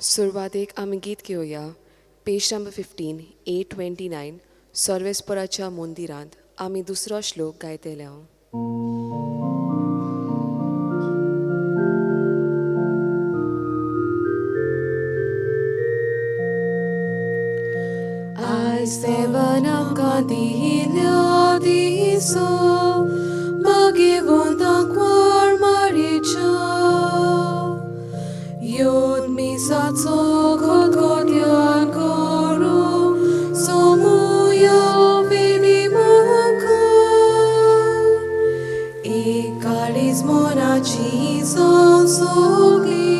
सुरवातेक आमी गीत घेवया पेज नंबर 15 829 सर्वेस्पराच्या मंदिरांत आमी दुसरो श्लोक गायतले. आयज देवान आमकां दिल्या दिसो मागीर वार मारीच्या येवन मिसाचो खतखत्यान करूं सोमुया वेली मुखार एक काळीज मनाची जावं सगळी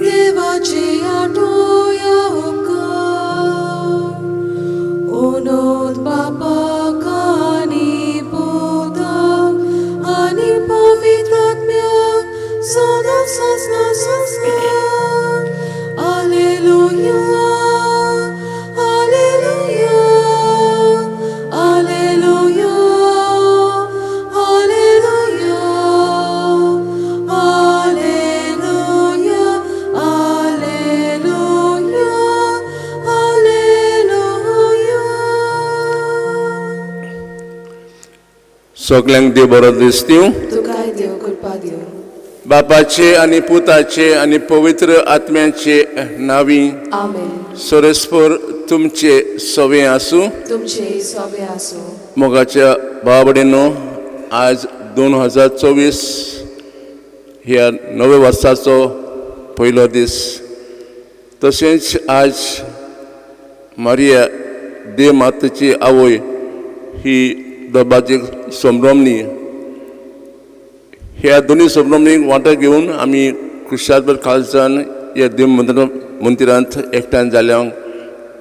देवाचे आठोया उपकार ओनोद बापाक आनी पुताक आनी पवित्र आत्म्याक सदां सजना सजना. Alleluia, Alleluia, Alleluia, Alleluia, Alleluia, Alleluia, Alleluia. सगल्यांक देव बरो दिसतीव. तुकाय देव कृपा दिवं. बापाचे आनी पुताचे आनी पवित्र आत्म्याचे नावी. आमेन. सरस्पर तुमचे सवे आसूं. तुमचे सोबे आसूं. मोगाच्या भाव भयणींनो, आज 2024 ह्या नव्या वर्साचो पयलो दीस. तशेंच आज मारिया देव मातेची आवय ही दबाजीक संभ्रमणी. ह्या दोनूय संभ्रमणीक वांटो घेवन आमी खुशालभर खालसान ह्या देव मंदिरांत एकठांय जाल्या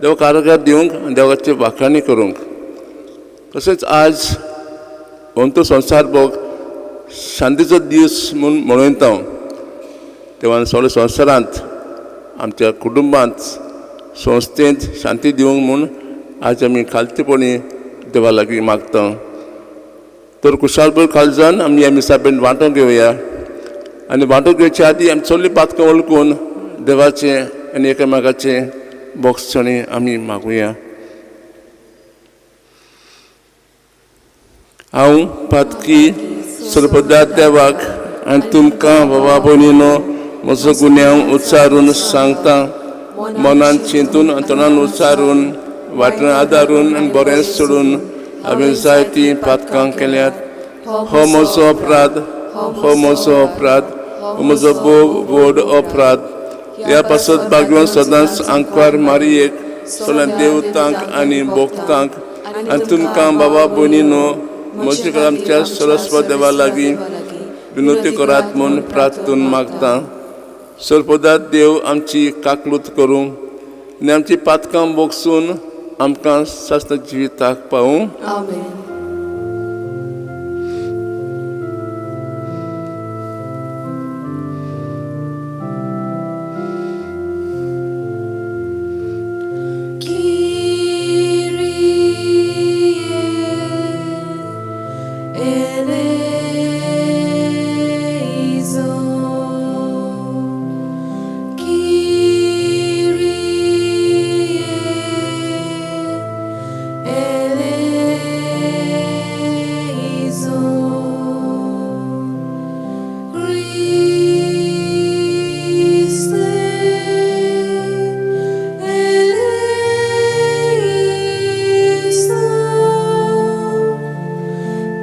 देवा कारभार दिवंक आनी देवाची वाखाणी करूंक. तशेंच आज अंतू संवसार भोग शांतीचो दीस म्हूण मनयता. देवान सगळ्या संवसारांत, आमच्या कुटुंबांत, संस्थेंत शांती दिवंक म्हूण आज आमी खालतेपणी देवा लागीं मागता. तर खुशालभर काळजान आमी ह्या मिसाबेन वांटो घेवया आनी वांटो घेवच्या आदी आमी सगळीं पातकां वळखून देवाचें आनी एकामेकाचें बोगसणें आमी मागुया. हांव पातकी सर्पदा देवाक आनी तुमकां बाबा भयणीनो म्हजो गुन्यांव उच्चारून सांगता. मनान चिंतून आनी तोंडान उच्चारून, वाटेन आदारून आनी बरें सोडून हांवें जायतीं पातकां केल्यात. हो म्हजो अपराध, हो म्हजो अपराध, हो म्हजो भोव व्हड अपराध. ह्या पासत भाग्यवान सदांच आंकवार मारयेक, सगळ्या देवतांक आनी भोक्तांक आनी तुमकां बाबा भयणीनो म्हजे आमच्या सरस्वत देवा लागीं विनवती करात म्हूण प्रार्थून मागता. सरपदात देव आमची काकलूत करूं आनी आमची पातकां बोगसून आमकां शास्त्र जिविताक पावूं. आमेन. Kyrie eleison. Kyrie eleison. Christe eleison.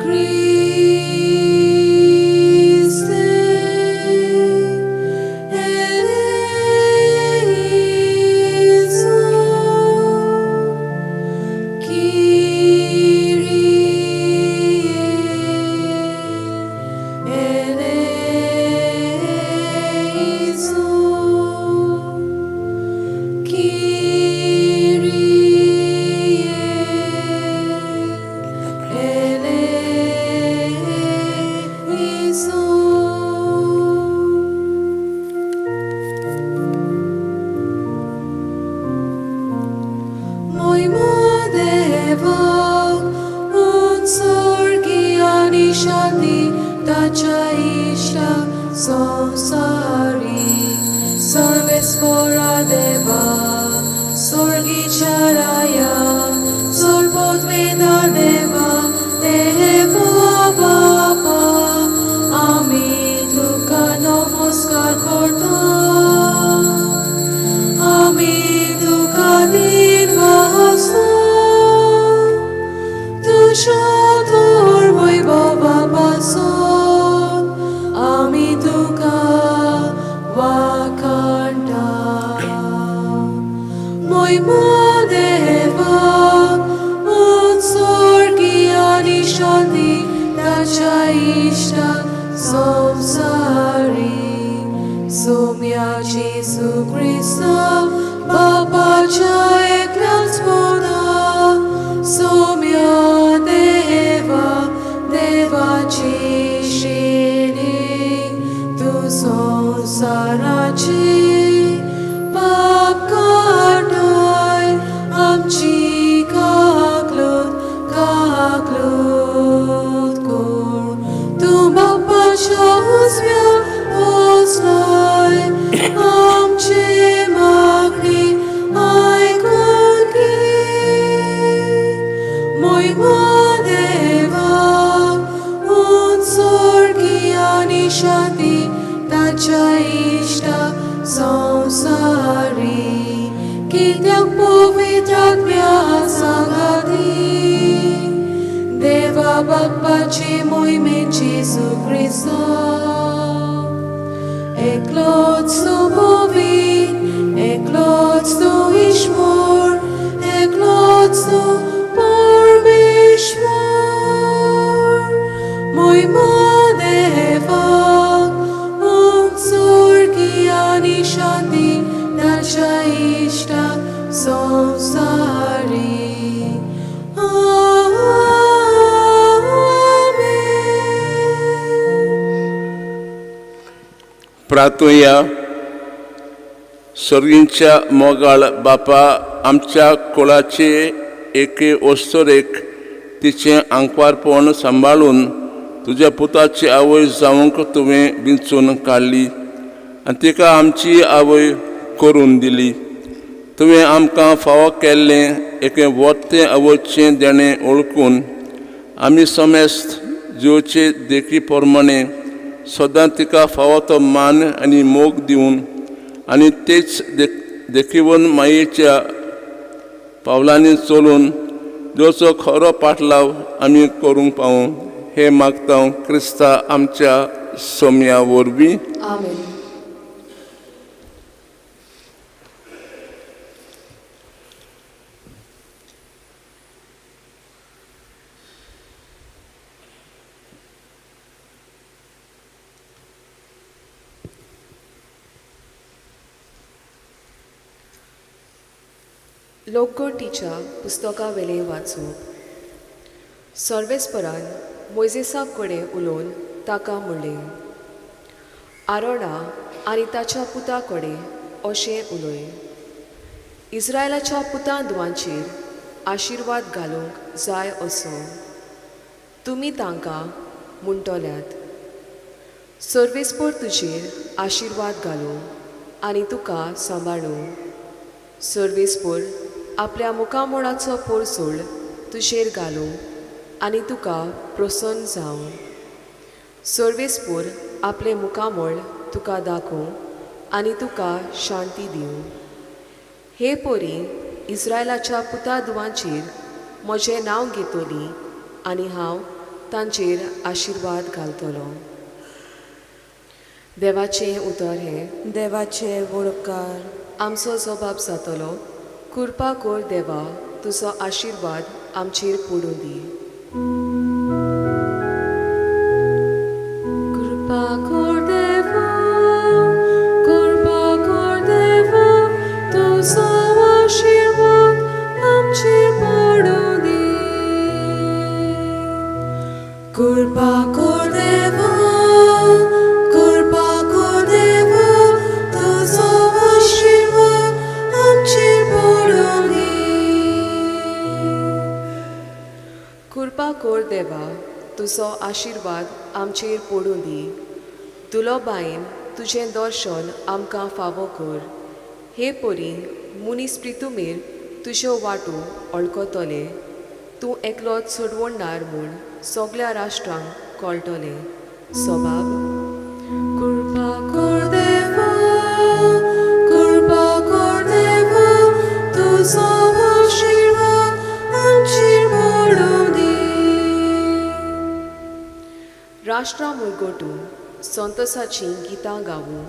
Christe eleison. Kyrie eleison. Kyrie eleison. मोयमो देवाक उत्सर्गी आनी शांती ताच्या इश्टा संवसारी. सर्वेस्परा देवा स्वर्गीच्या राया सर्वोद्वेदा देवा देवा बापा आमी तुका नमस्कार करता आमी तुका दिन वासता तुज्या थोर वैभवा पासून आमी तुका वाखाणटा मोयमा देवा उत्सर्गी आनी शांती ताच्या इश्टा संवसारी सोम्या जेजू क्रिस्ता बापाच्या एकल्याच पुता सोम्या देवा देवाची शिणी तूं संवसाराची पाप काडटाय आमची काकलूत काकलूत कर तूं बापाच्या उजव्या बसलाय आमची मागणी आयकून घे मोयमा देवा उत्सर्गी आनी शांती ताच्या इश्टा संवसारी कित्याक पवित्र आत्म्या सांगाती देवा बाप्पाची मोहिमेन जेजू क्रिस्ता एकलोच तूं पवित्र एकलोच तूं ईश्वर एकलोच तूं परमेश्वर मोहिमा देवा उत्सर्गी आनी शांती ताच्या इश्टा संवसारी आमेन. प्रार्थुया. सर्गींच्या मोगाळ बापा, आमच्या कुळाचे एके अस्तुरेक तिचें आंकवारपण सांबाळून तुज्या पुताची आवय जावंक तुवें विंचून काडली आनी तिका आमची आवय करून दिली. तुवें आमकां फावो केल्लें एके वत्तें आवयचें देणें वळखून आमी समेस्त जिवचे देखी प्रमाणे सदां तिका फावो तो मान आनी मोग दिवन आनी तेच देखीवन मायेच्या पावलांनी चलून देवचो खरो पाटलाव आमी करूंक पावूं हें मागता क्रिस्ता आमच्या सोम्या वरवीं. आमेन. लोकगोटीच्या पुस्तका वेलें वाचूंक. सर्वेस्परान मोयजेसा कडेन उलोवन ताका म्हणलें, आरोणा आनी ताच्या पुता कडेन अशें उलय, इस्रायलाच्या पुतां दुवांचेर आशिर्वाद घालूंक जाय असो तुमी तांकां म्हणटल्यात, सर्वेस्पर तुजेर आशिर्वाद घालूं आनी तुका सांबाळूं. सर्वेस्पर आपल्या मुखामोळाचो पोरसोळ तुजेर घालूं आनी तुका प्रसन्न जावं. सर्वेस्पर आपलें मुखामळ तुका दाखोवं आनी तुका शांती दिवं. हे परी इस्रायलाच्या पुता दुवांचेर म्हजें नांव घेतली आनी हांव तांचेर आशिर्वाद घालतलो. देवाचें उतर हें. देवाचे उपकार. आमचो जबाब जातलो, कृपा कर देवा, तुजो आशिर्वाद आमचेर पडूं दी. कृपा कर देवा, कृपा कर देवा, तुजो आशिर्वाद आमचेर पडूं दी. कृपा कर देवा, कृपा कर देवा, तुजो आशिर्वाद आमचेर पडूं दी. कृपा कर देवा, तुजो आशिर्वाद आमचेर पडूं दी. तुलो बायन तुजें दर्शन आमकां फावो कर. हे परी मनीस प्रितुमेर तुज्यो वाटो वळखतले, तूं एकलोच सोडवणदार म्हूण सगल्या राष्ट्रांक कळटलें. सोबाब. कृपा कर देवा, कृपा कर देवा, तुजो आशिर्वाद आमचेर पडूं दी. राष्ट्रां मुरगटून संतोसाचीं गितां गावूं,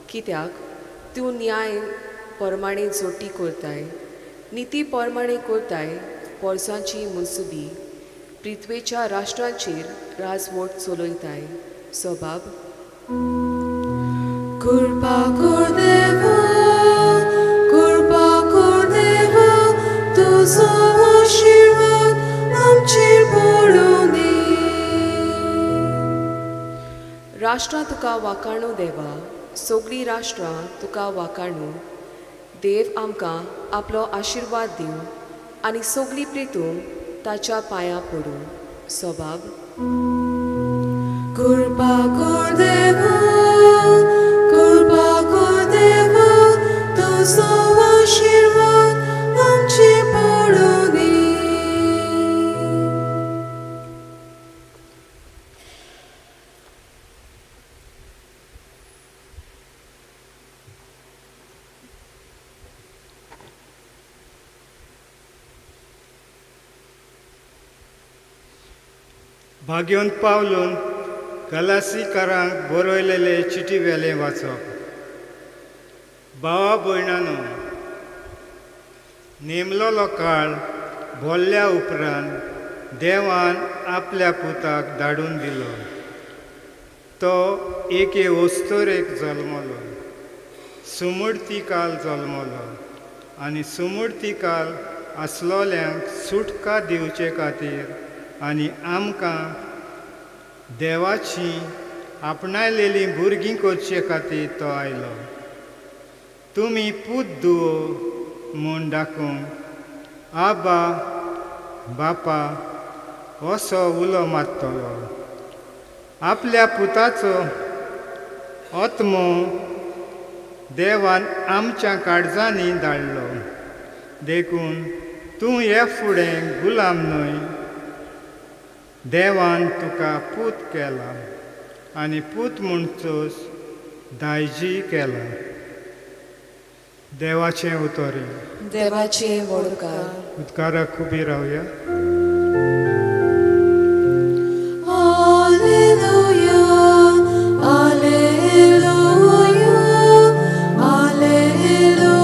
कित्याक तूं न्याय परमाणे जोटी करताय, निती परमाणे करताय पोरसांची मनसुबी, पृथ्वेच्या राष्ट्रांचेर राजवट चलयताय. सोबाब. कृपा कर देवा, कृपा कर देवा, तुजो आशिर्वाद आमचेर पडूं दी. राष्ट्रां तुका वाखाणू देवा, सगळीं राष्ट्रां तुका वाखाणू. देव आमकां आपलो आशिर्वाद दिवं आनी सगळीं प्रितूम ताच्या पांयां पडूं. सोबाब. कृपा कर देवा, कृपा कर देवा, तुजो आशिर्वाद आमचेर पडूं दी. भाग्यवंत पावलून गलासीकारांक बरयलेले चिटी वेलें वाचप. भावा भयणानो, नेमलोलो काळ भोल्ल्या उपरांत देवान आपल्या पुताक धाडून दिलो. तो एके वस्तुरेक जल्मलो, सुमूर्ती काल जल्मलो आनी सुमूर्ती काल आसलोल्यांक सुटका दिवचे खातीर आनी आमकां देवाची आपणायलेलीं भुरगीं करचे खातीर तो आयलो. तुमी पूत दुवो म्हूण दाखोवंक आबा बापा असो उलो मारतलो. आपल्या पुताचो आत्मो देवान आमच्या काळजांनी धाडलो, देखून तूं हे फुडें गुलाम न्हय, देवान तुका पूत केला आनी पूत म्हणचोच दायजी केला. देवाचें उतर. देवाचे व्हडकार. उदकाराक उबी रावया. Alleluia, Alleluia, Alleluia,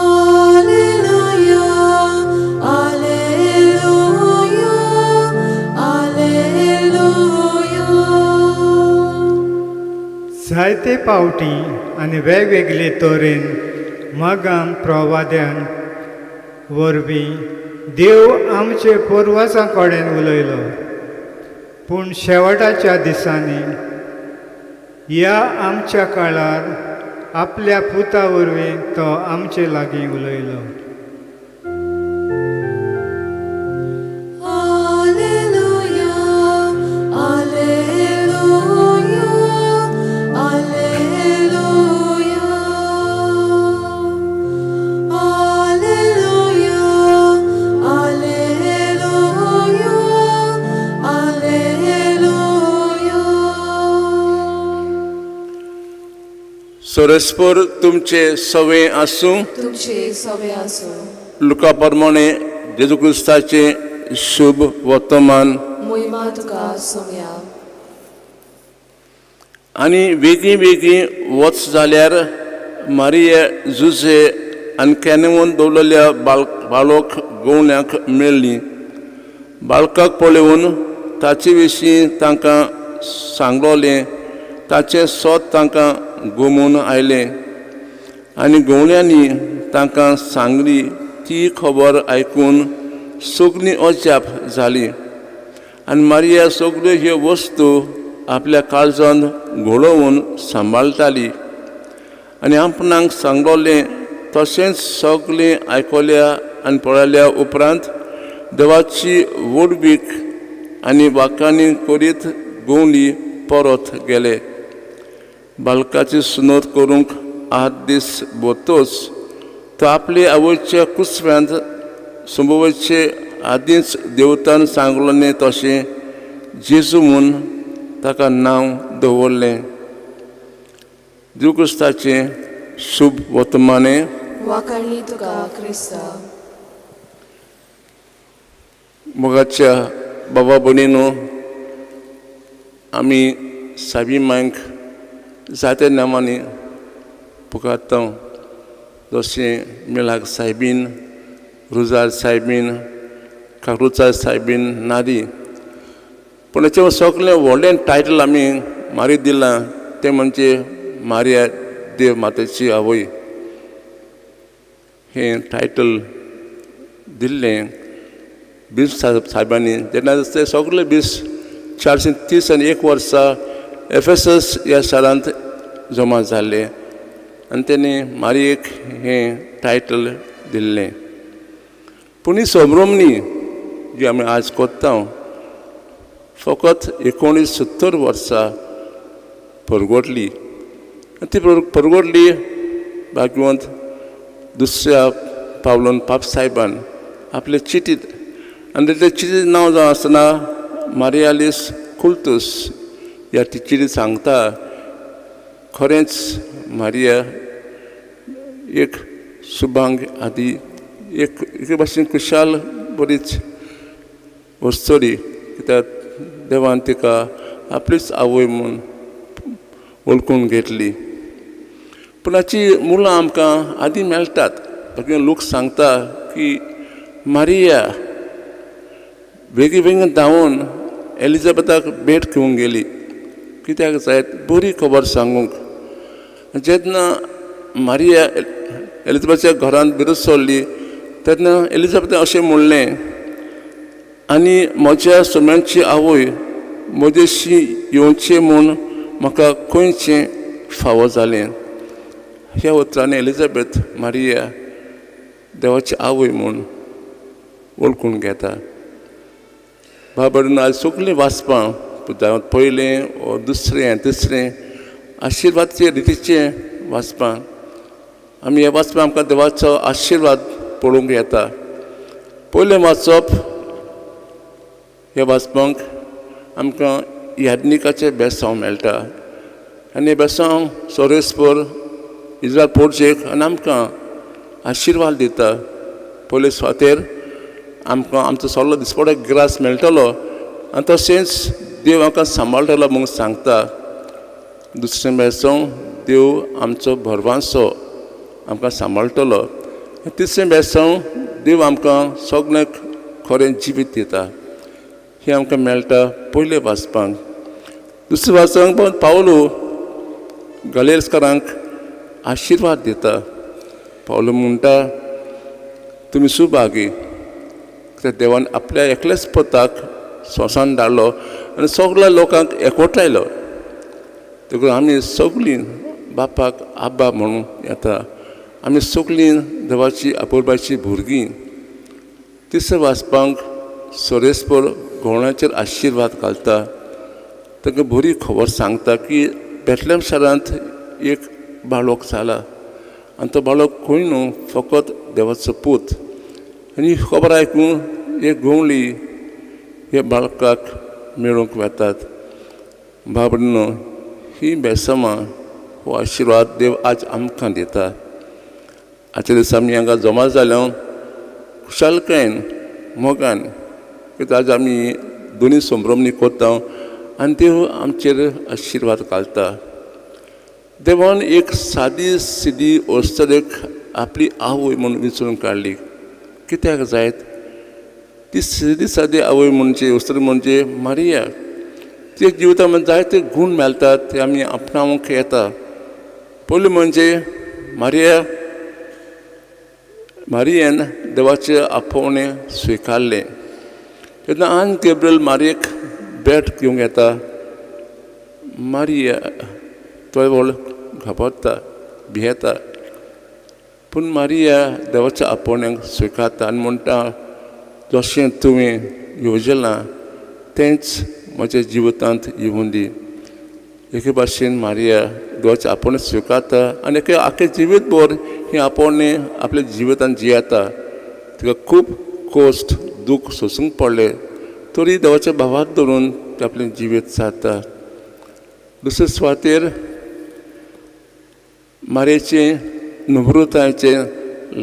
Alleluia, Alleluia, Alleluia. जायते पावटी आनी वेगवेगळे तरेन मगान प्रवाद्यान वरवीं देव आमचे पुर्वजां कडेन उलयलो, पूण शेवटाच्या दिसांनी ह्या आमच्या काळार आपल्या पुता वरवीं तो आमचे लागीं उलयलो. Alleluia, Alleluia, Alleluia, Alleluia, Alleluia, Alleluia. सरस्पर तुमचे सवे आसूं. तुमचे सवे आसूं. लुका प्रमाणे जेजू क्रिस्ताचें शुभ वर्तमान. मोहिमा तुका सोम्या. आनी वेगळीं वेगळीं वच जाल्यार मारिया जुझे आनी कॅनवून दवरलेल्या बाळक गवण्याक मेळ्ळी. बाळकाक पळोवन ताचे विशीं तांकां सांगलोलें ताचें सोद तांकां गोमून आयलें आनी गवण्यांनी तांकां सांगली ती खबर आयकून सगळीं अजाप जाली. आनी मारिया सगल्यो ह्यो वस्तू आपल्या काळजान घोळोवन सांबाळटाली आनी आपणाक सांगलोलें तशेंच सगळें आयकल्या आनी पळयल्या उपरांत देवाची व्हडवीक आनी वाकांनी करीत गवली. परत गेले. बालकाची सुनोत करूंक 8 दीस भरतच तो आपले आवयच्या कुसव्यांत संभोवचे आदींच देवतान सांगलें तशें जेजू म्हूण ताका नांव दवरलें. देव क्रिस्ताचें शुभ वर्तमानें. वाखाणली तुका क्रिस्ता. मोगाच्या बाबा भयणीनो, आमी सायबी मांयक जायत्या नांवांनी पुकारता, जशें मिलाग्र सायबीन, रुजार सायबीन, काक्रुचार सायबीन नादी. पूण हेचें सगळें व्हडलें टायटल आमी मारीक दिलां तें म्हणजे मारिया देव मातेची आवय. हें टायटल दिल्लें बीस सायबांनी जेन्ना ते सगळे बीस 431 वर्सा एफेसस ह्या शारांत जमा जाल्ले आनी तेणी मारियेक हें टायटल दिल्लें. पूण ही संभ्रम न्ही जी आमी आज करता, फकत 1970 वर्सां परगटली. ती परगटली भाग्यवंत दुसऱ्या पावलोन पाप सायबान आपले चिटीत, आनी ते चिटीचें नांव जावन आसतना मारियालीस कुल्तूस ह्या ती चिटीत सांगता, खरेंच मारिया एक शुभांग आदी एक एके भाशेन खुशाल बरीच वस्तोरी, कित्याक देवान तिका आपलीच आवय म्हूण वळखून घेतली. पूण हाची मुळां आमकां आदीं मेळटात. बाकी लोक सांगता की मारिया बेगीन बेगीन धांवून एलिजाबेथाक भेट घेवंक गेली, कित्याक जायत बरी खबर सांगूंक. जेन्ना मारिया एलिजाबेथाच्या घरांत भितर सरली तेन्ना एलिजाबेथान अशें म्हणलें, आनी म्हज्या सोम्यांची आवय म्हजेशी येवचें म्हूण म्हाका खंयचें फावो जालें. ह्या उतरांनी एलिजाबेथ मारिया देवाची आवय म्हूण वळखून घेता. बाबा आज सगळीं वाचपां पयलें ओ दुसरें तिसरें आशिर्वादचे रितीचें वाचपां, आमी ह्या वाचपां आमकां देवाचो आशिर्वाद पळोवंक येता. पयलें वाचप ह्या वाचपांक आमकां याज्ञिकाचें बेसांव मेळटा आनी हें बेसांव सोरेस्पर इज्रायल पोर्जेक आनी आमकां आशिर्वाद दिता. पयले सुवातेर आमकां आमचो सगलो दिसपडो ग्रास मेळटलो आनी तशेंच देव आमकां सांबाळटलो म्हूण सांगता. दुसरें बेसांव देव आमचो भरवांसो आमकां सांबाळटलो. तिसरें बेसांव देव आमकां सगळ्यांक खरें जिवीत दिता. हें आमकां मेळटा पयले वाचपांक. दुसरें वाचपांक पावलो गलेस्करांक आशिर्वाद दिता. पावलो म्हणटा, तुमी सुभागी, कित्याक देवान आपल्या एकल्याच पुताक संवसारांत धाडलो आनी सगळ्या लोकांक एकवटायलो. देखून आमी सगळीं बापाक आब्बा म्हणून येता. आमी सगळीं देवाची आपोरबाची भुरगीं. तिसरें वाचपांक सोरेस्पर घोवणाचेर आशिर्वाद घालता. तांकां बरी खबर सांगता की बेतलेम शारांत एक बाळक जाला आनी तो बाळक खंय न्हू फकत देवाचो पूत. आनी ही खबर आयकून एक घोवली हे बाळकाक मेळूंक वेतात. बाबडनो, ही बेसमां हो आशिर्वाद देव आज आमकां दिता. आजच्या दिसा आमी हांगा जमा जाल्या खुशालकायेन मोगान, कित्याक आज आमी दोनी संभ्रमणी करता आनी देव आमचेर आशिर्वाद घालता. देवान एक सादी सिदी अस्तरेक आपली आवय म्हूण विंचून काडली, कित्याक जायत ती सिदी सादी आवय म्हणजे अस्तरी म्हणजे मारिया. ते जिविता जायते गूण मेळटात ते आमी आपणावंक येता. पयलें म्हणजे मारिया मारियेन देवाचें आपोवणें स्विकारलें. तेन्ना आन गेब्रियल मारियेक भेट घेवंक येता. मारिया थोडे व्हड घाबरता, भियेता, पूण मारिया देवाच्या आपोवण्याक स्विकारता आनी म्हणटा, जशें तुवें येवजलां तेंच म्हज्या जिवितांत येवूं दी. एके भाशेन मारिया देवाचें आपोवणें स्विकारता आनी एके आख्खें जिवीत भर हें आपोवणें आपल्या जिवितान जियेता. तिका खूब कश्ट दूख सोंसूंक पडलें तरी देवाच्या भावाक धरून ती आपलें जिवीत सारता. दुसरे सुवातेर मारयेचें नम्रतायेचें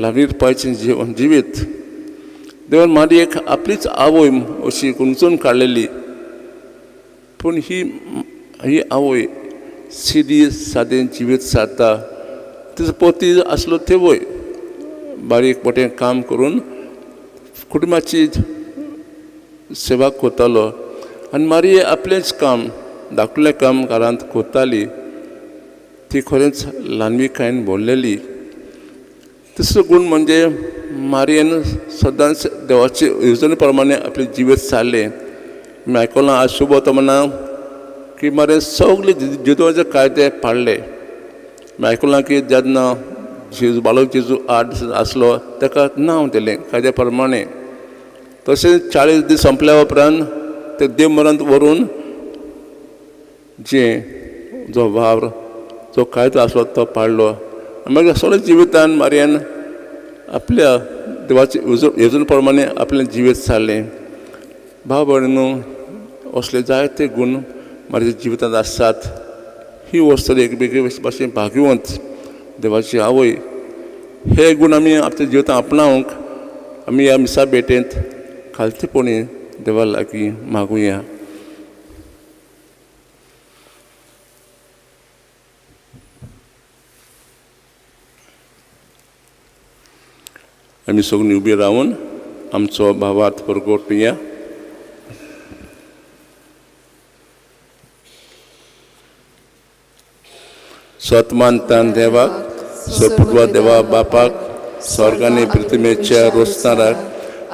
ल्हानपणाचें जिवन जिवीत देवान मारयेक आपलीच आवय अशी गुंजून काडलेली, पूण ही ही आवय सिदी सादें जिवीत सारता. तिचो पती आसलो तेवय बारीक मोटें काम करून कुटुंबाची सेवा करतालो आनी मारये आपलेंच काम धाकटुलें काम घरांत करताली. ती खरेंच ल्हानविकायेन भरलेली. तिसरो गूण म्हणजे मारयेन सदांच देवाचे येवजणे प्रमाणे आपलें जिवीत सारलें. आमी आयकलां आज शुभ वर्तमानां की मारयेन सगळे जेजूचे कायदे पाळ्ळे. आमी आयकलां की जेन्ना जेजू बाळक जेजू 8 दीस आसलो ताका नांव दिलें कायद्या प्रमाणे. तशेंच 40 दीस सोंपल्या उपरांत ते देव मरांत व्हरून जे जो वावर जो कायदो आसलो तो पाळ्ळो. मागीर सगळ्या जिवितान मारयेन आपल्या देवाचे येवजणे प्रमाणे आपलें जिवीत सारलें. भाव भयणींनो, असले जायते गूण म्हाज्या जिवितांत आसात. ही वस्त एक वेगळे भाशेन भाग्यवंत देवाची आवय. हे गूण आमी आपल्या जिवितांत आपणावंक आमी ह्या मिसा भेटेंत खालतेपणी देवा लागीं मागुया. आमी सगळीं उबी रावन आमचो भावार्थ परगटुया. सतमानतान देवाक, सपुत्वा देवा बापाक, स्वर्गांनी पृथ्वीच्या रोसणाराक,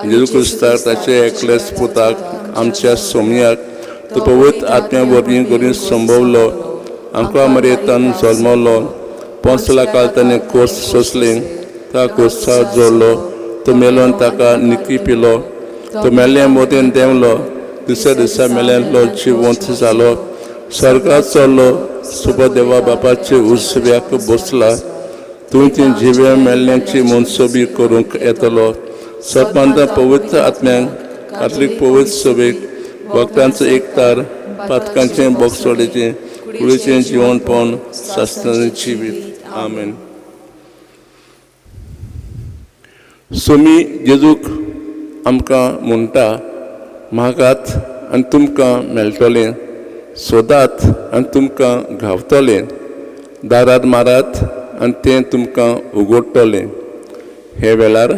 जेजू क्रिस्ताक ताचे एकलेच पुताक, आमच्या सोमयाक, तो पवित्र आत्म्या वरवीं करून संभवलो, आमकां मरेतान जल्मलो, 5 काल ताणें कोस सोंसले, त्या कोसा जोडलो, तो मेलो ताका निकी पिलो, तो मेल्ल्या मदेन देंवलो, दुसऱ्या दिसा मेल्यांतलो जिवंत जालो, स्वर्गात चल्लो, सुब देवा बापाचे उजव्याक बसला, तूं ती जिव्या मेल्ल्यांची मनसोबी करूंक येतलो. सतमानता पवित्र आत्म्यांक, कातलीक पवित्र सभेक, भक्तांचो एकतार, पातकांचें बोगसोडेचें कुडीचें जिवनपण, शास्त्रांचें जिवीत. आमेन. सोमी जेजूक आमकां म्हणटा, मागात आनी तुमकां मेळटलें, सोदात आनी तुमकां गावतलें, दारार मारात आनी तें तुमकां उगडटलें. हे वेळार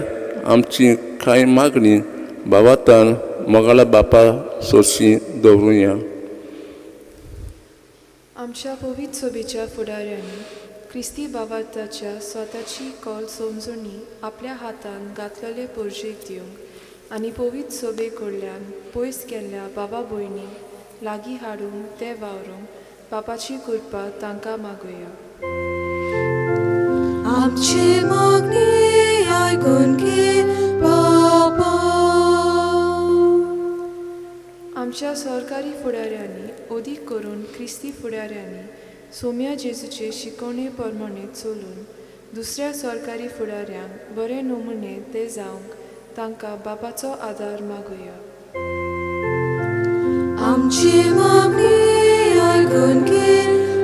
आमची कांय मागणी भावातान मोगाळा बापा सोशी दवरुया. आमच्या पवित्र सोबेच्या फुडाऱ्यांनी क्रिस्ती बाबाच्या स्वताची कॉल समजणी आपल्या हातान घातलेले पोरजेक दिवंक आनी पवित्र सोबे कडल्यान पयस गेल्ल्या बाबा भयणींक लागीं हाडूंक ते वावरूंक बापाची कृपा तांकां मागुया. आमची मागणी आयकून घे बाबा. आमच्या सरकारी फुडाऱ्यांनी अदीक करून क्रिस्ती फुडाऱ्यांनी सोम्या जेजूचे शिकवणे प्रमाणे चलून दुसऱ्या सरकारी फुडाऱ्यांक बरे नमुने ते जावंक तांकां बापाचो आदार मागुया. आमची मागणी आयकून घे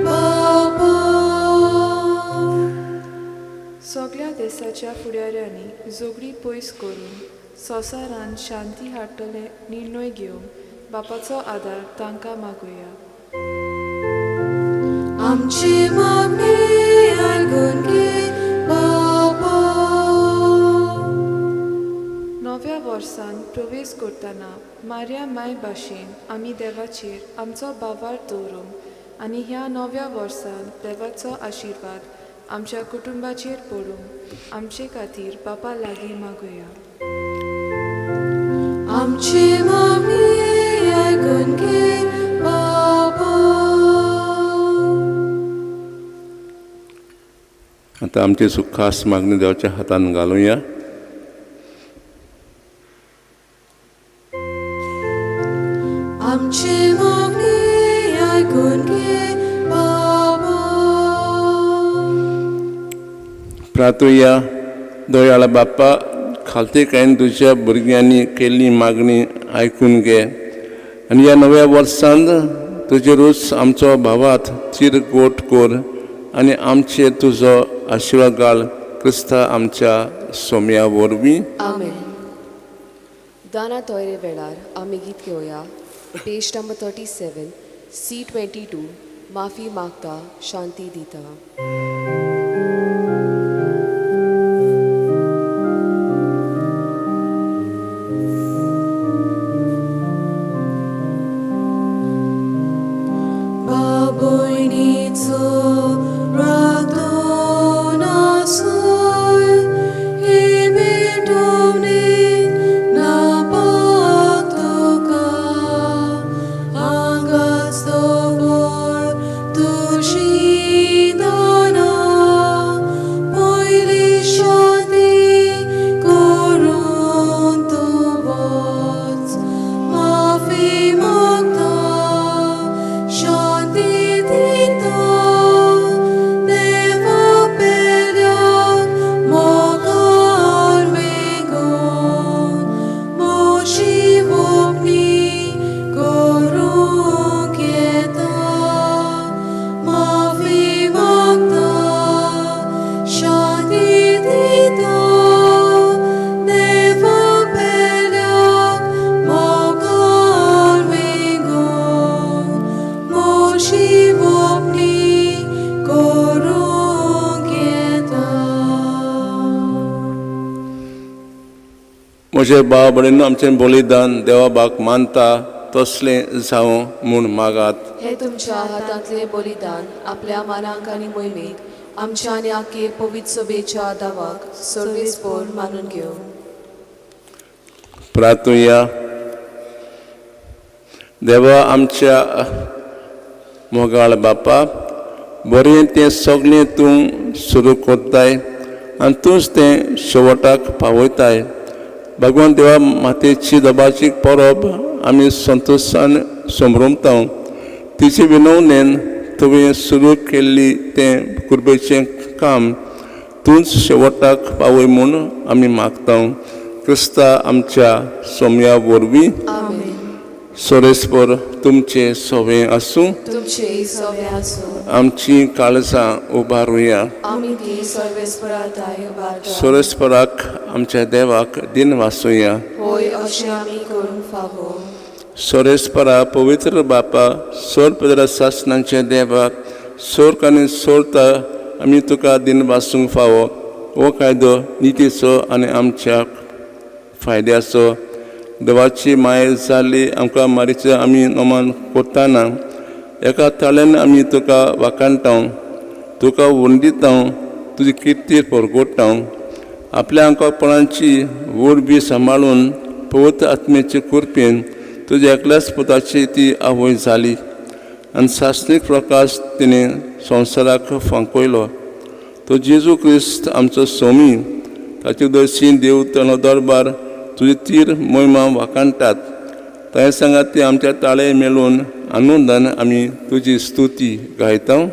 बाबा. सगळ्या देशाच्या फुडाऱ्यांनी झगडीं पयस करून संवसारांत शांती हाडटले निर्णय घेवंक बापाचो आदार तांकां मागुया. आमची मागणी आयकून घे बाबा. नव्या वर्सान प्रवेश करतना मार्या माय भाशेन आमी देवाचेर आमचो भावार्थ दवरूंक आनी ह्या नव्या वर्सान देवाचो आशिर्वाद आमच्या कुटुंबाचेर पडूंक आमचे खातीर बापा लागीं मागुया. आमची मागणी आयकून घे बाबा. आतां आमची खास मागणी देवाच्या हातान घालुया. आमची मागणी आयकून घे प्रातुया दयाळ बाप्पा खालतीकायेन तुज्या भुरग्यांनी केल्ली मागणी आयकून घे आनी ह्या नव्या वर्सांत तुजेरूच आमचो भावात चीर गोट कोर आनी आमचेर तुजो आशिर्वाद घाल क्रिस्ता आमच्या सोम्या वरवीं. आमेन. दाना तोयरे वेळार आमी गीत घेवया पेज नंबर 37 C 22 माफी मागता शांती दिता. बाबोयनीचो रागदो नासोय हे भेटवणेन नापाक तुका हांगाच दवर तुजी दानां पयली शांती करून तूं वच माफी मागता शांती दिता देवा पेल्याक मोगान वेगोवन म्हजी वोपणी करूंक येता माफी मागता शांती दिता देवा पेल्याक मोगान वेगोवन म्हजी वोपणी करूंक येता. म्हजे भाव भयणींनो आमचें बलिदान देवा बाक मानता तसलें जावं म्हूण मागात. हे तुमच्या हातांतले बलिदान आपल्या मानांक आनी मोहिमेक आमच्या आनी आखे पवित्र सभेच्या दावाक सर्वेस्पोर मानून घेवं. प्रातुया देवा आमच्या मोगाळ बापा बरें तें सगळें तूं सुरू करताय आनी तूंच तें शेवटाक पावयताय. भगवान देवा मातेची दबाची परब आमी संतोशान समरमता. तिचे विनवणेन तुवें सुरू केल्ली तें कुर्बेचें काम तूंच शेवटाक पावय म्हूण आमी मागता क्रिस्ता आमच्या सोम्या वरवीं. आमेन. सोरेस्पर तुमचें सोवें आसूं. तुमचे सवे आसूं. आमची काळजां उबारुया. आमी ती सर्वेस्पराताय उबारता. सोरेस्पराक आमच्या देवाक दिन वासुया. होय अशें आमी करूंक फावो. सोरेस्परा पवित्र बापा सोर पदरा सासणांच्या देवाक सोर्क आनी सोरता आमी तुका दिन वासूंक फावो. हो कायदो नितीचो आनी आमच्या फायद्याचो. देवाची माय जाल्ली आमकां मारीचे आमी नमन करतना एका ताळ्यान आमी तुका वाखाणटा तुका वंदिता तुजी किर्ती परगोडटा. आपल्या आंकापणाची व्हड बी सांबाळून पवित्र आत्म्याचे कृपेन तुज्या एकल्याच पुताची ती आवय जाली आनी सासणीक प्रकाश तिणें संवसाराक फांकयलो. तो जेजू क्रिस्त आमचो सोमी ताचे दर्शी देव तलो दरबार तुजी तीर मोहिमा वाखाणटात. तांचे सांगात ती आमच्या ताळे मेळून आनंदान आमी तुजी स्तुती गायता.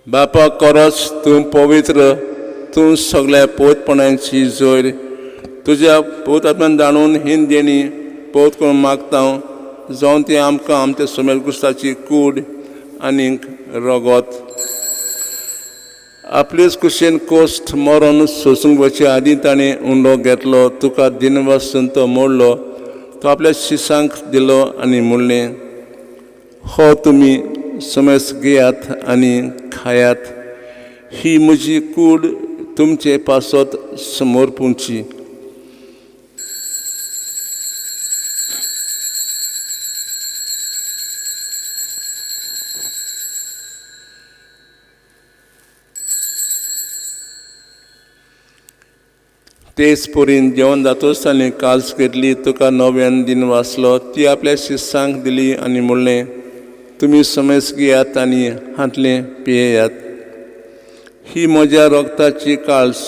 बापा कोरोच तूं पवित्र, तूं सगळ्या पोतपणाची जोर. तुज्या पोतांतल्यान जाणून हिंद देणी पोत करून मागता जावन ती आमकां आमच्या सुमेल क्रिस्ताची कूड आनीक रगत. आपलेच कुशेन कोश्ट मरोन सोसूंक वचचे आदीं ताणें उंडो घेतलो, तुका दिनवासून तो मोडलो, तो आपल्या शिसांक दिलो आनी म्हणलें, हो तुमी समेस घेयात आनी खायात, ही म्हजी कूड तुमचे पासत समर्पूंची. तेच परीन जेवण जातूच ताणें काल्स घेतली, तुका नव्यान दिन वाचलो, ती आपल्या शिस्सांक दिली आनी म्हणलें, तुमी समेस घेयात आनी हांतलें पियेयात, ही म्हज्या रगताची काल्स,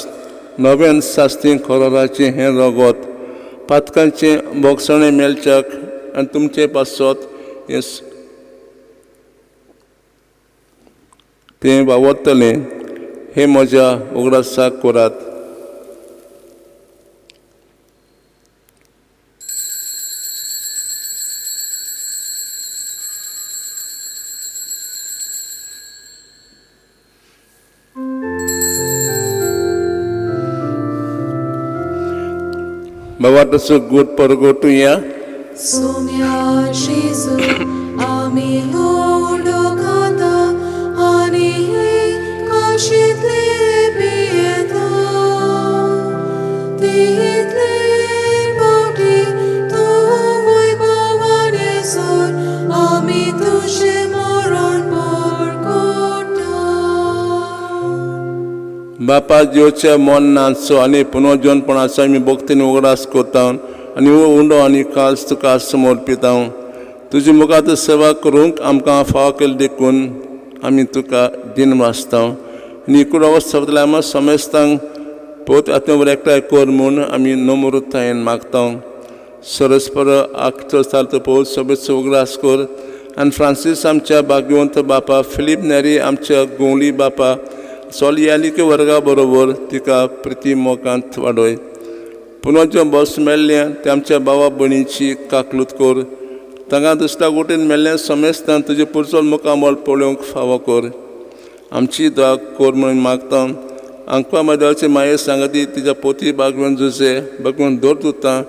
नव्यान सास्ती खरोराचें हें रगत पातकांचें भोगसणें मेळच्याक आनी तुमचे पासत हें तें वावरतलें, हें म्हज्या उगडासाक करात. बाबा तसो गोट परगोटुया. सोम्या जेजू आमी उंडो खाता आनी हे काशींतले पियेता. तितले पावटी तूं वैभवान येसर आमी तुजें मरण परगटा. बापा जेवच्या मन नाचो आनी पुनर्जनपणाचो आमी भक्तीन उगडास करता आनी हो उंडो आनी काल्स तुका समर्पिता. तुजी मुखार सेवा करूंक आमकां फावो केली देखून आमी तुका दिन वाचता. आनी इकूड अवस्था आमी समेस्तांक पोत आत्म्या एकठांय कर म्हूण आमी नम्रतायेन मागता. सरस्पर आखचो सारतो पोत सभेचो उगडास कर आनी फ्रांसीस आमच्या भाग्यवंत बापा, फिलीप नेरी आमच्या गोंवली बापा, सोलियालिके वर्गा बरोबर तिका प्रिती मोगांत वाडय. पुनोज्यो बस मेल्लें ते आमच्या बाबा भयणीची काकलूत कर. तांकां दुसऱ्या वटेन मेल्लें समेस्तान तुजें पुरचोल मुखामळ पळोवंक फावो कर. आमची दुआ कर म्हणून मागता. आमकां देवाची माये सांगती तिच्या पोती बागवेन जुजे बागवेन दवर दुता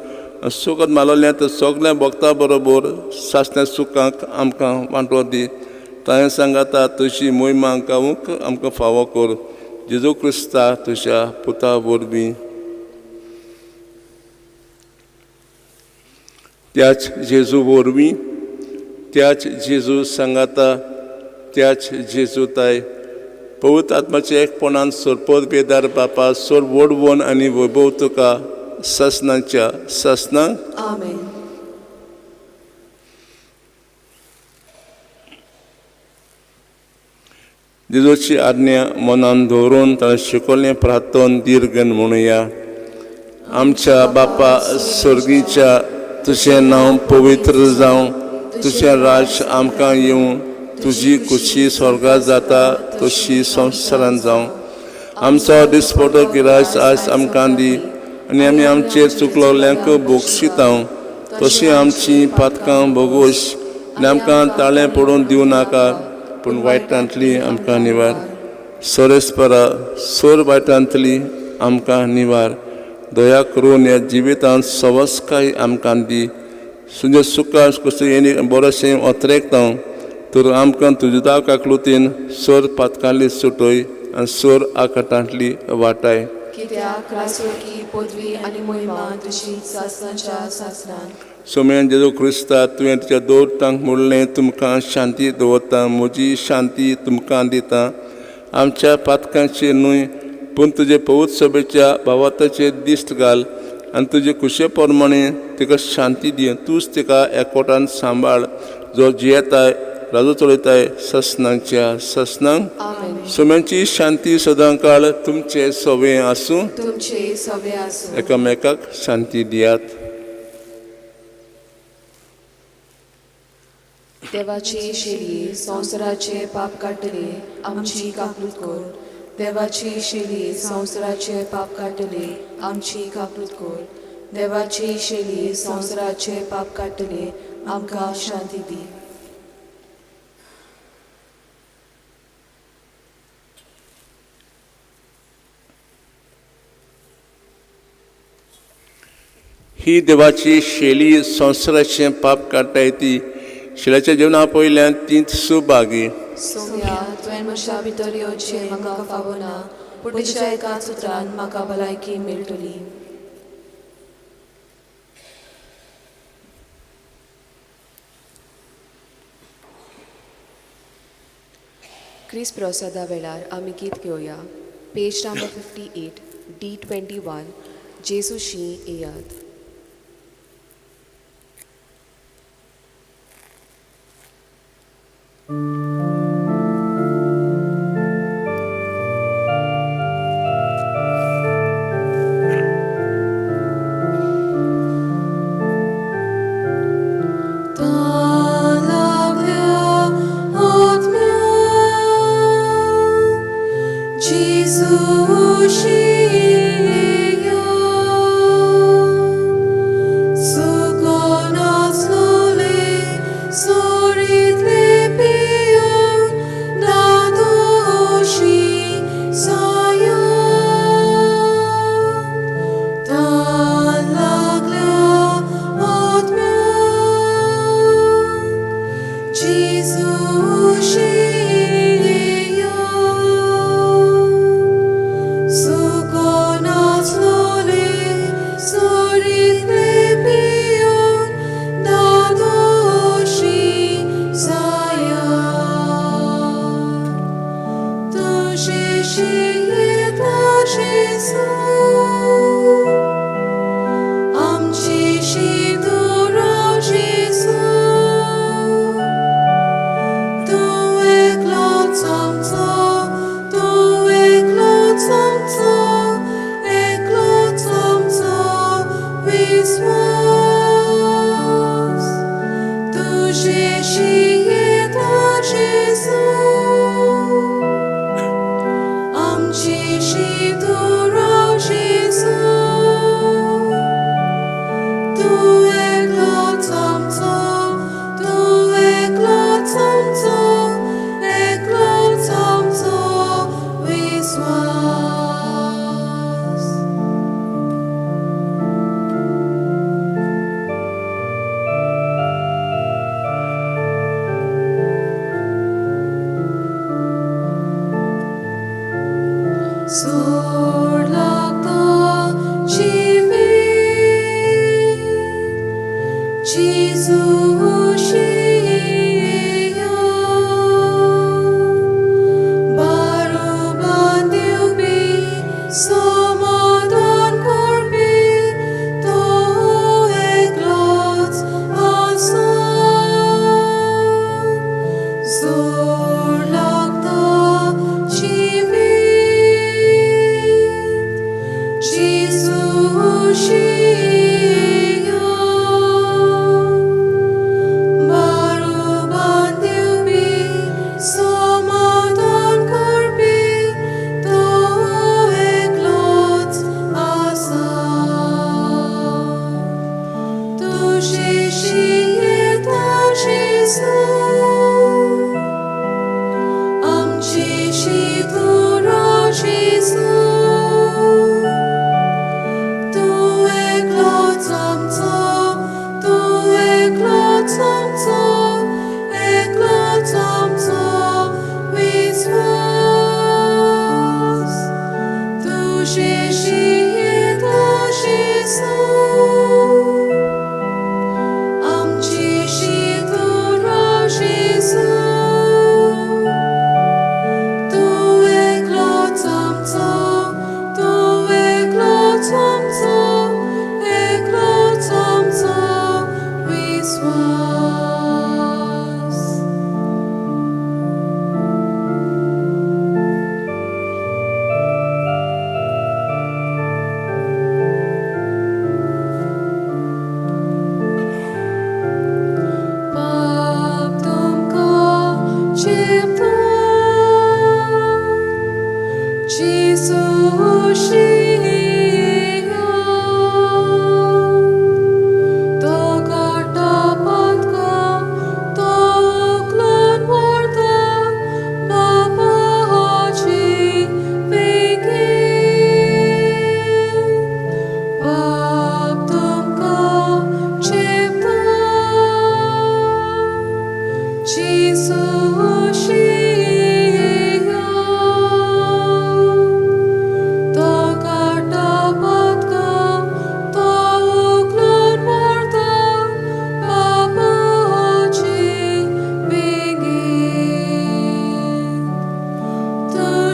सुखद मालोलें तर सगळ्या भक्ता बरोबर सासण्या सुखांक आमकां वांटो दी. ताणें सांगाता तुजी मोहिमा गावूंक आमकां फावो कर. जेजू क्रिस्ता तुज्या पुता वरवीं. त्याच जेजू वरवीं, त्याच जेजू सांगाता, त्याच जेजू ताय पवित्र आत्माचे एकपणान सोरपोत बेदार बापा सोर वडवण आनी वैभव तुका सासनाच्या सासनां. आमेन. जेजूची आज्ञा मनान दवरून ताणें शिकवलें प्रार्थन दीर्घन म्हणुया. आमच्या बापा सर्गीच्या, तुजें नांव पवित्र जावं, तुजें राज्य आमकां येवं, तुजी खुशी स्वर्गात जाता तशी संवसारांत जावं. आमचो दिसपटो गिराज आज आमकां दी आनी आमी आमचेर चुकलोल्यांक बोगशिता तशी आमची पातकां बोगोश आनी आमकां ताळें पडून दिवं नाका, पूण वायटांतली आमकां निवार. सोरेस्परा सोर वायटांतली आमकां निवार. दया करून ह्या जिवितांत सवस्काय आमकां दी. तुजें सुखा कसलें बरेंशें अत्रेकता तर आमकां तुज्या दाव काकलुतीन सोर पातकांतली सुटय आनी सोर आकाटांतली वाटाय. कित्याक रासवकी पदवी आनी मोहिमा तुजी सासनाच्या सासनान. सोम्यान जेजू क्रिस्ता तुवें तुज्या दोर तांक म्हणलें, तुमकां शांती दवरता, म्हजी शांती तुमकां दिता. आमच्या पातकांचेर न्हय पूण तुजे पवित्र सभेच्या भावाताचेर दिश्ट घाल आनी तुजे खुशे प्रमाणे तिका शांती दी. तूंच तिका एकवटान सांबाळ, जो जियेताय राजू चलयताय ससनाच्या ससनांक. आमेन. सोम्यांची शांती सदां काळ तुमचे सवे आसूं. तुमचे सवे आसूं. एकामेकाक शांती दियात. देवाची शेली संवसाराचे पाप काडटले आमची काकूत कर. देवाची शेली संवसाराचे पाप काडटले आमची काकूत कर. देवाची शेली संवसाराचे पाप काडटले आमकां शांती दी. ही देवाची शैली संवसाराचें पाप काडटाय ती शिलाच्या जेवणा पयल्यान तींच सुभागी. सोम्या, तुवें म्हज्या भितर येवचें म्हाका फावना, पूण तुज्या एकाच उतरान म्हाका भलायकी मेळटली. क्रिस प्रसादा वेळार आमी गीत घेवया. पेज नंबर 58, D21, जेजूशी येयात. Zorlakta çivi.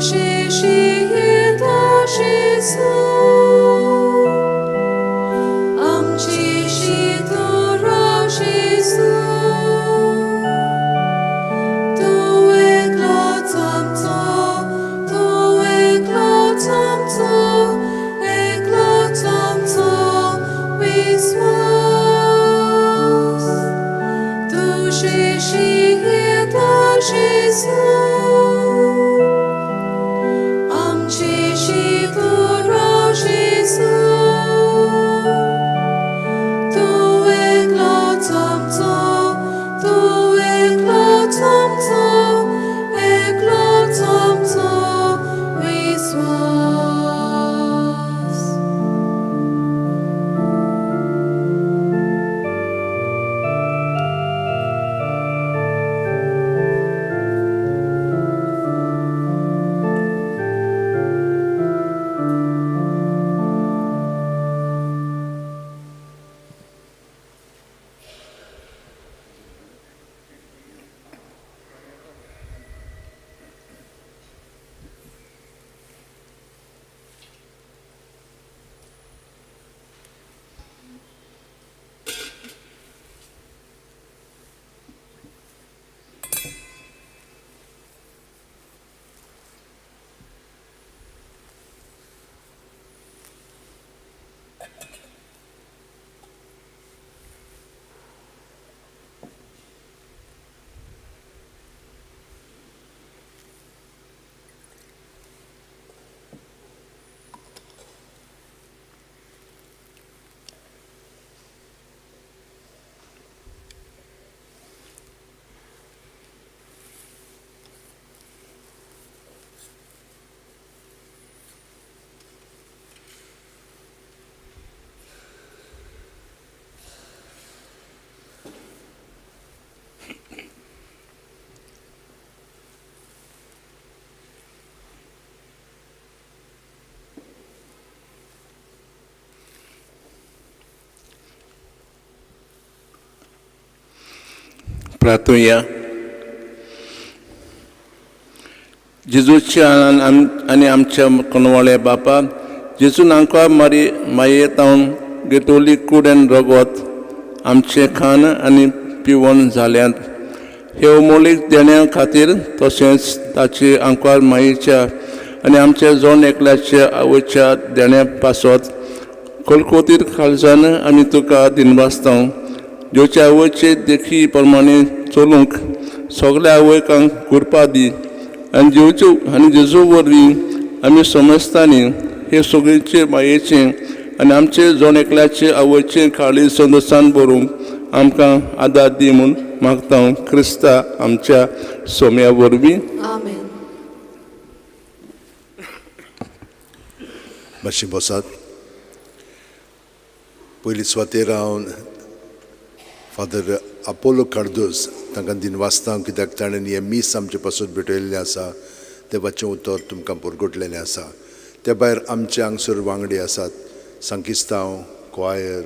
तुजेशी येता जेजू, आमचेशी तूं राव जेजू. तूं एकलोच आमचो, तूं एकलोच आमचो, एकलोच आमचो विस्वास. तुजेशी येता जेजू, आमचेशी तूं राव जेजू. तूं एकलोच आमचो, तूं एकलोच आमचो, एकलोच आमचो विस्वास. प्रार्थुया. जेजूच्या आनी आमच्या कोणवाळे बापा, जेजून आमकां मारी मायेतावन घेतली कूड आनी रगत आमचें खाण आनी पिवन जाल्यांत. हे अमोलीक देण्या खातीर तशेंच ताची आमकां मायेच्या आनी आमच्या जण एकल्याच्या आवयच्या देण्या पासत कोलकोतीर खालसान आमी तुका दिनवासता. जेवच्या आवयचे देखी प्रमाणे चलूंक सगल्या आवयकांक कृपा दी आनी जेवच्यो आनी जेजू वरवीं आमी समजतानी हे सगळेचे मायेचें आनी आमचे जण एकल्याचे आवयचे काळी संदोसान बरोवंक आमकां आदार दी म्हूण मागता क्रिस्ता आमच्या सोम्या वरवीं. आमेन. मातशें बसात. पयली सुवातेर हांव फादर आपोलो कार्दोज तांकां दिनवासता, कित्याक ताणें हें मीस आमचे पासून भेटयल्लें आसा, देवाचें उतर तुमकां परगटलेलें आसा. त्या भायर आमचे हांगसर वांगडी आसात, सांकिस्तांव, क्वायर,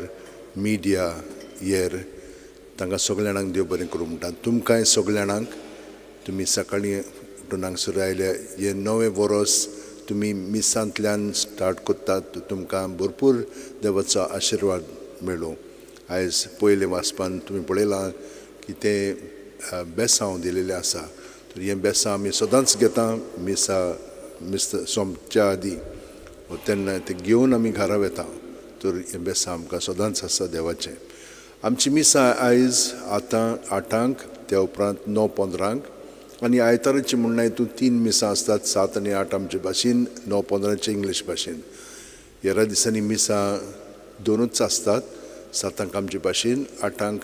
मिडिया, येर, तांकां सगल्या जाणांक देव बरें करूं म्हणटा. तुमकांय सगल्या जाणांक तुमी सकाळीं उठून हांगसर आयले, हें नवें वरोस तुमी मिसांतल्यान स्टार्ट करतात, तुमकां भरपूर देवाचो आशिर्वाद मेळूं. आयज पयलें वाचपान तुमी पळयलां की तें बेसांव दिलेलें आसा, तर हें बेसांव आमी सदांच घेता मिसा मिस सोंपच्या आदीं, तेन्ना तें घेवन आमी घरा वता. तर हें बेसांव आमकां सदांच आसा देवाचें. आमची मिसां आयज आतां 8ांक, त्या उपरांत 9:15 आनी आयताराची म्हणणा हितून 3 मिसां आसतात, 7 आनी 8 आमचे भाशेन, 9:15 इंग्लीश भाशेन. हेरा दिसांनी मिसां 2च आसतात, 7ांक आमचे भाशेन, 8ांक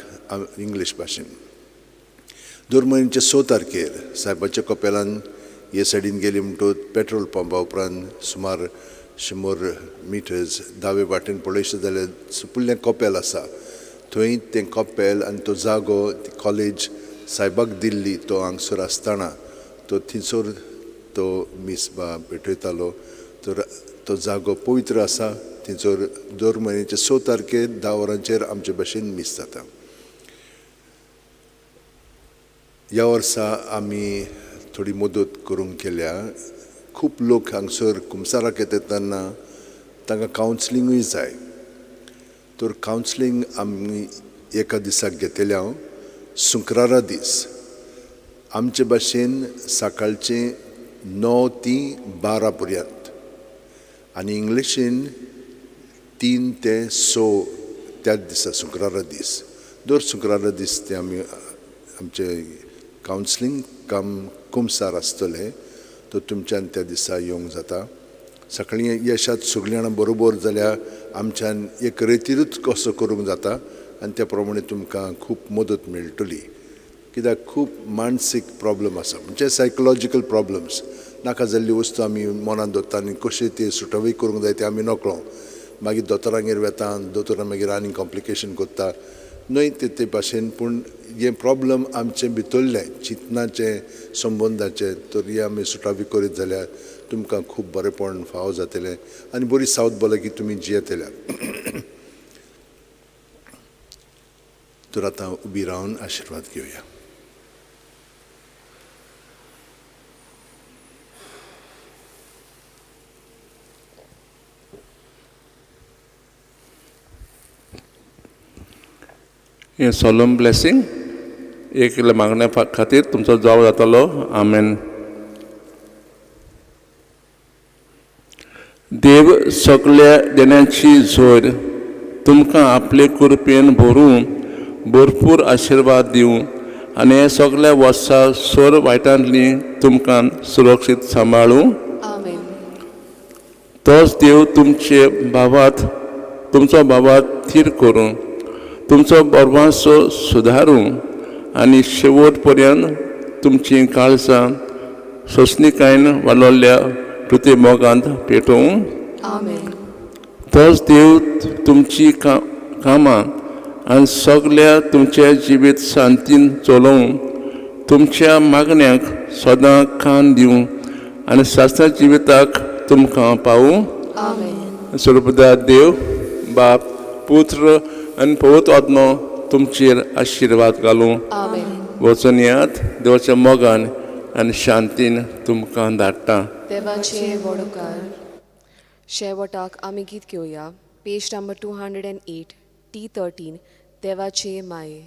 इंग्लीश भाशेन. दर म्हयन्याचे 6 तारखेर सायबाच्या कपेलान हे सायडीन गेली म्हणटकूच पेट्रोल पंपा उपरांत सुमार 100 मिटर्स दावे वाटेन पळयशें जाल्यार सुपुल्लें कपेल आसा. थंय तें कपेल आनी तो जागो कॉलेज सायबाक दिल्ली, तो हांगसर आसतना तो थंयसर तो मीस भेटयतालो. तर तो जागो पवित्र आसा, थंयसर दर म्हयन्याचे 6 तारखेर 10 वरांचेर आमचे भाशेन मीस जाता. ह्या वर्सा आमी थोडी मदत करूंक केल्या खूब लोक हांगसर कुमसाराक येता तेन्ना तांकां कावन्सिलिंगूय जाय. तर कावन्सिलींग आमी एका दिसाक घेतले हांव शुक्रारा दीस आमचे भाशेन सकाळचें 9 ते 12 पर्यंत आनी इंग्लिशीन 3 ते 6 त्याच दिसा शुक्रारा दीस. दर शुक्रारा दीस ते आमी आमचें कावन्सिलींग काम कुमसार आसतलें. तर तुमच्यान त्या दिसा येवंक जाता. सकाळीं येशात सगळीं जाणां बरोबर जाल्यार आमच्यान एक रेतीरूच कसो करूंक जाता आनी त्या प्रमाणे तुमकां खूब मदत मेळटली. कित्याक खूब मानसीक प्रॉब्लम आसा, म्हणजे सायकोलॉजिकल प्रॉब्लम्स, नाका जाल्ली वस्तू आमी मनान दवरता आनी कशें ती सुटावी करूंक जाय तें आमी नकळो. मागीर दोतोरांगेर वेता, दोतोरां मागीर आनी कॉम्प्लिकेशन करता न्हय ते भाशेन. पूण हें प्रॉब्लम आमचें भितरलें चिंतनाचें संबंदाचें तर हें आमी सुटावी करीत जाल्यार तुमकां खूब बरेंपण फावो जातलें आनी बरी सावथ भलायकी तुमी जियेतले. तर आतां उबी रावन आशिर्वाद घेवया. हें सोलम ब्लेसिंग एक मागण्या खातीर तुमचो जवाब जातलो. आमेन. देव सगल्या देण्याची जोर तुमकां आपले कृपेन भरून भरपूर आशिर्वाद दिवं आनी हे सगल्या वर्सा सोर वायटांतली तुमकां सुरक्षीत सांबाळूं. आमेन. तोच देव तुमचे भावात तुमचो भावात थीर करूं, तुमचो बरवासो सुदारूं आनी शेवट पर्यंत तुमचीं काळजां सोंसणीकायेन वालोल्ल्या पृथ्वी मोगांत पेटोवं. आमेन. तोच देव तुमची कामां आनी सगल्या तुमचें जिवीत शांतीन चलोवं, तुमच्या मागण्यांक सदां कान दिवं आनी शास्त्र जिविताक तुमकां पावूं. आमेन. स्वरूपदा देव बाप पुत्र आनी पवित्र आत्मो तुमचेर आशिर्वाद घालूं. आमेन. वचून येयात देवाच्या मोगान आनी शांतीन तुमकां धाडटा. देवाचे वडोकार. शेवटाक आमी गीत घेवया. पेज नंबर 208 T13 देवाचे माये.